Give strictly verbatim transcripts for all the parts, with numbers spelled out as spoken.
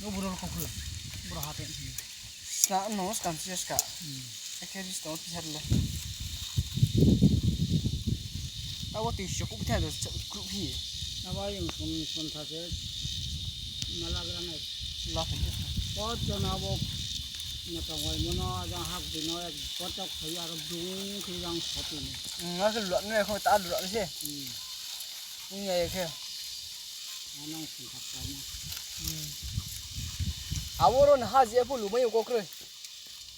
No boro kau khe. Boro ha tong. Ska no, skang si ska. Hmm. Ekhe ris tong, tisa le. Abo tui sio kubi thai do, kruh phi. Abo yung sun, sun tha se. Mala gra nai. La phi. Kot jona abo. Matang wai mono, ajang hak bino, ek kotok khai aro dung khe jang soti ni. Hmm, ngar khe luak nai, kho ta luak nai se. Hmm. Ong ya ye khe. Anang sing khak ta na. Hmm. Abo ro na ha je pho lumai yo kau kroi.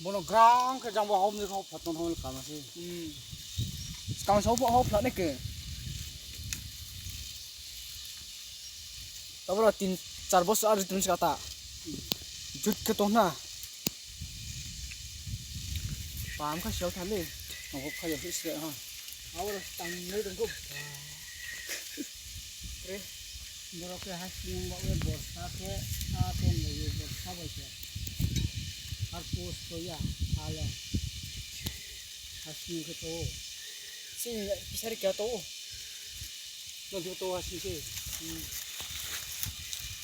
Bono grang khe jang bo hom ni kho phaton hom kama se. Hmm. Skang sao pho hom phla nai khe. Abo ro tin char bosor ari tun ska ta. Hmm. Jut khe tong na. Pam kha sial thani. Ang kha ya his ha. Abo ro tang nai dong kho. Re. Borok khe hasing ba we borsa khe a ton bai ye borsa bai khe. Har post to ya ale. Hasing khe to. Sing pisari kya to. No di to hasing se. Hmm.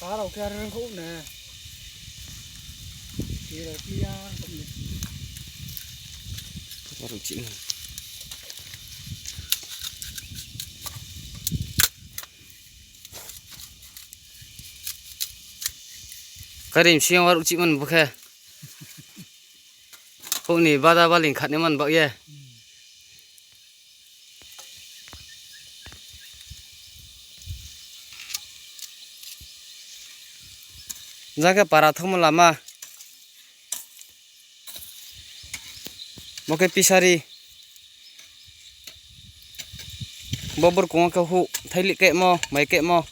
Tarao khe ar reng kho ne. Kira kira kho ne. Tarao chini. Kari msing war uchih man bo khe. Houh ni bada baling khatnai man baoh ye. Jang khe para thangmo lama. Bo khe pisari. Bo burkong wo khe huh, thailih kehmo, mai kehmo.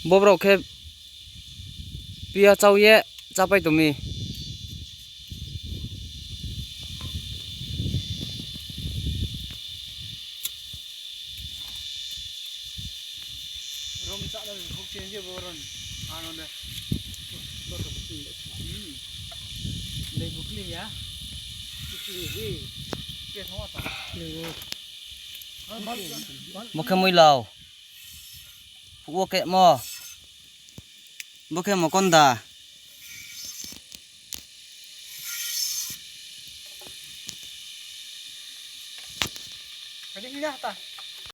Bo brao khe pia chau ye chápai tong mi. Rom chá na bukti je bo ron. Ano le. Hmm. Dei bukti ya. Bukti ni hi. Ke thong ta. Bo khe muilao. Phuh wo kehmo. Bo khe mokonda. Kadi hina ta.